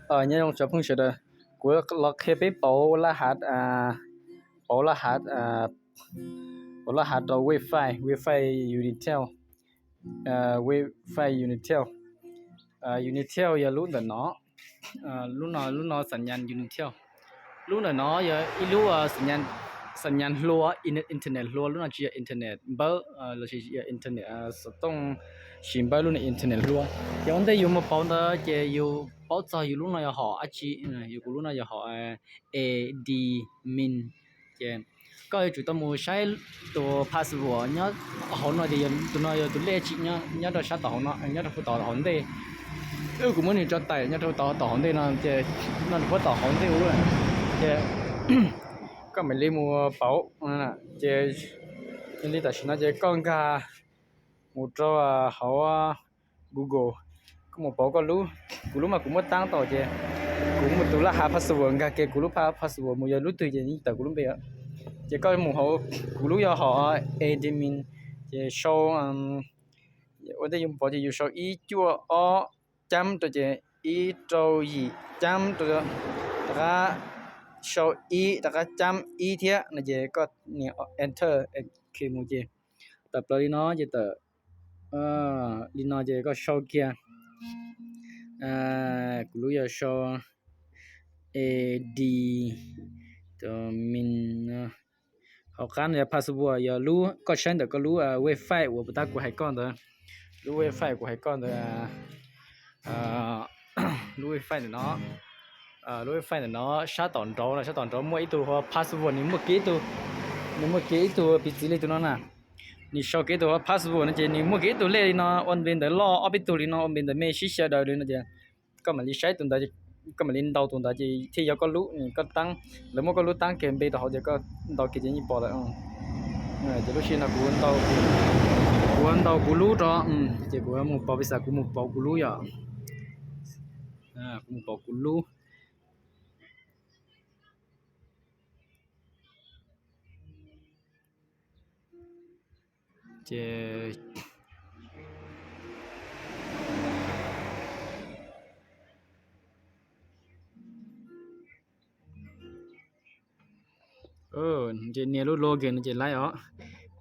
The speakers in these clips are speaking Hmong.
Nyob zoo cov phooj ywg sawv daws, kuv los qhia peb pauv laj hav, pauv laj hav, pauv laj hav rau Wi-Fi, Wi-Fi Unitel, Wi-Fi Unitel. Unitel yog lub ntawm no, lub no, lub no xam nyas Unitel. Lub ntawm no yog ib lub xam nyas hlua, internet hlua, lub no tsis yog internet npawb los sis yog internet xov tooj, tsis npawb, lub no internet hlua. Ces ua ntej yus mus pauv ntawd ces yus paub txog yus lub no yog hom dab tsi. Yus, kuv lub no yog hom admin. Ces koj yuav tsum tau mus saib tus password nyob hauv no tias tus no yog tus lej dab tsi nyob rau sab tom hauv no, nyob rau puag tom hauv ntej. Wb kuv muab nws tso tawm nyob rau tom hauv ntej no ces no rau puag tom hauv ntej ub lawm. Ces koj mam li mus pauv. Ces yog li tam sim no ces koj nkag mus rau hauv Google, koj mus pauv koj lub. Kuv lub mas kuv muab tab tau ces kuv mus tus laj hav password, nkag kiag kuv lub password mus yog lub twg ces yeej tawm kuv lub npe. Ces koj mus hauv, kuv lub yog hom admin, ces sau, ua ntej yus pauv ces yus sau ib cuaj ob cab rau ces ib rau yim cab rau, rov qab sau ib, rov qab cab ib thiab no ces koj nias enter, OK mus ces tawm plaws li no ces tawm li no ces koj sau kiag. Kuv lub yog sau admin, hauv qab no yog password, yog lub koj saib ntawm koj lub Wi-Fi uas puag ta kuv hais koj ntawd, lub Wi-Fi kuv hais koj ntawd, lub Wi-Fi ntawm no, lub Wi-Fi ntawm no sab tom nraud, sab tom nraud muaj ib tug password, nws muaj kiag ib tug, nws muaj kiag ib tug piv txwv li tus no na. Nws sau kiag ib tug password no ces nws muaj kiag ib tug lej li no ua npe ntawv loj, ob peb tug li no ua npe ntawv me sib xyaw daws li no ces koj mam li saib tus ntawd, koj mam li ntaus tus ntawd ces thiaj yog koj lub, koj tab, lawv muab koj lub tab kiag npe rau hauv ces koj ntaus kiag ces yeej pom lawm. Ces lub sij hawm no kuv, kuv ntaus kuv lub rau, ces kuv mus pauv, piv xam kuv mus pauv kuv lub yom. Kuv mus pauv kuv lub. Ces ces nias lub login no ces laib os.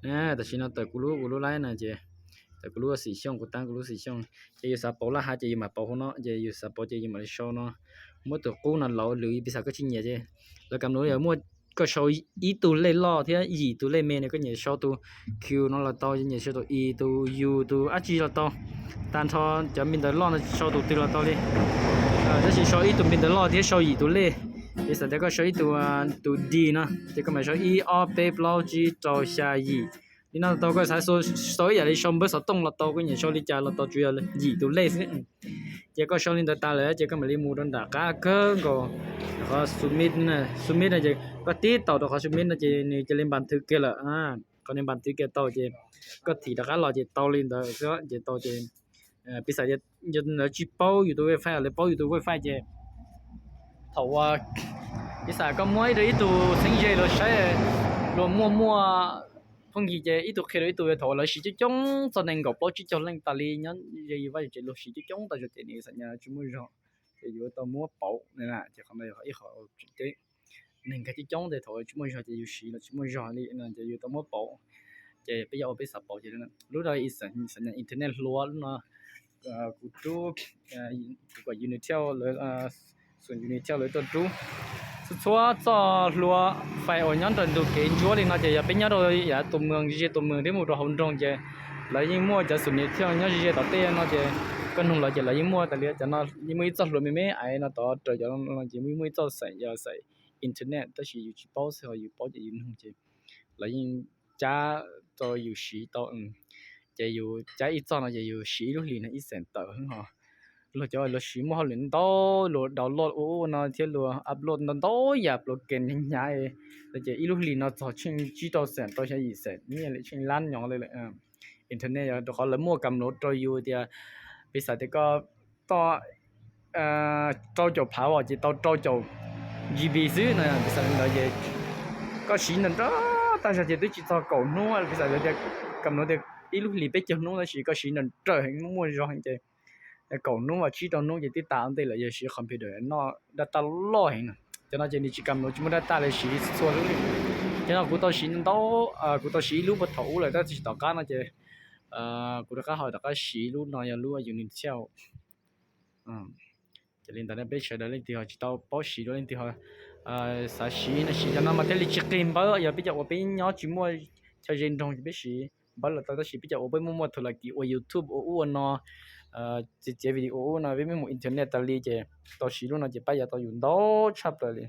Tam sim no tawm kuv lub, kuv lub laib no ces tawm kuv lub Xim Xyooj, kuv tab kuv lub Xim Xyooj. Ces yus xav pauv laj hav ces yus mam pauv hauv no, ces yus xav pauv ces yus mam li sau no. Muab tus qub no lauv lwm, piv xam koj tsis nyiam ces lawv kam no yuav muaj, koj sau ib tug lej loj thiab yim tus lej me no, koj nyiam sau tus Q no los tau, nyiam sau tus I, tus U, tus dab tsi los tau. Tag nrho cov npe ntawv loj no sau tus twg los tau li. Tab sis sau ib tug npe ntawv loj thiab sau yim tus lej. Piv xam tias koj sau ib tug, tus D no ces koj mam sau ib ob peb plaub tsib rau xya yim. Li no tau, koj xav sau ib yam li sau npawb xov tooj los tau, koj nyiam sau li cas los tau, tsuas yog yim tus lej xwb. Ces koj sau li ntawd tas lawm ces koj mam li mus rau nram qab kawg nkaus, rau qhov submit, submit no ces koj tib taus rau qhov submit no ces nws cia li npas thwv kiag lawm. Qhov nws npas thwv kiag tau ces koj thim rov qab los ces tau li ntawd xwb, ces tau ces piv xam tias lawv tsis paub yus tus Wi-Fi, lawv paub yus tus Wi-Fi ces thaum uas piv xam koj muab ib rau ib tug txheeb ze luag saib, luag muaj muaj phooj ywg ces ib tug qhia rau ib tug, thaum uas lawv siv coob coob txog nees nkaum plaub tsib caug leej tas li nyob ze yus vaj yus tsev, luag siv coob coob tas zog ces nws xam nyas tsis muaj zog, ces yuav tau muab pauv na. Ces qhov no yog ib qhov tseem ceeb. Neeg nkag coob coob ces thaum tsis muaj zog ces yus siv los tsis muaj zog li no ces yus tau muab pauv. Ces peb yuav ua peb xav pauv ces lub no xam nyas internet hluas lub no, kuv rub, kuv kom Unitel lawv, xum Unitel lawv tuaj rub. Txhua txhua txoj hlua fais uas nyob rau ntug kev ntsuab li no ces yog peb nyob rau yav tus moos, ze tus moos thiab mus rau hauv nroog ces lawv yeej muaj cov xum Unitel nyob ze ze tom tej no ces koj nug lawv ces lawv yeej muaj tas li. Cov no yeej muaj ib txoj hlua me me aiv no tod raws cov no ces yeej muaj ib txoj xeem, yog xeem internet, tab sis yus tsis paub xwb, ho yus paub ces yus nug ces lawv yeej cab rau yus siv tau. Ces yus cab ib txoj no ces yus siv ib lub hlis no ib xeem tawm ho. Luag cov luag siv muaj hauj lwm ntau, luag download ua ua no thiab luag upload ntau ntau yam program hnyav hnyav, ces ib lub hlis no txog tsheej tsib rau xeem rau xya yim xeem nyiaj li, tsheej lab nyob li lawm. Internet yog rau qhov lawv muaj kam nuv rau yus tias, piv xam tias koj toj rau caum phav ces tau rau caum G B xwb no, piv xam li ntawd ces koj siv nrawm nrawm tag zog ces twb tsis txog kaum hnub, piv xam tias kam nuv tias ib lub hlis peb caug hnub tab sis koj siv nrawm nrawm heev, muaj zog heev ces kaum hnub as tsib rau hnub ces twb tas ua ntej lawm, yog siv computer noj data loj heev na. Cov no ces nws tsis kam, tsis muaj data li, siv txhua lub li. Cov no kuv tau siv ntau, kuv tau siv ib lub puag thaum ub lawm, tab sis tom qab no ces kuv rov qab ho rov qab siv lub no, yog lub Unitel. Ces li ntawd peb sawv daws leej twg ho tsis tau paub siv dua, leej twg ho xav siv no, siv cov no mas thiaj li tsis qig npawb. Yog peb cov uas peb nyob tsis muaj chaw ze nroog ces peb siv npawb los tau, tab sis peb cov uas peb muaj muaj thaum lawm kis ua YouTube ua ub ua no, txiav txiav video ua ub no, peb muaj internet tas li ces tau siv lub no ces pab yuav tau yus ntau tshaj plaws li.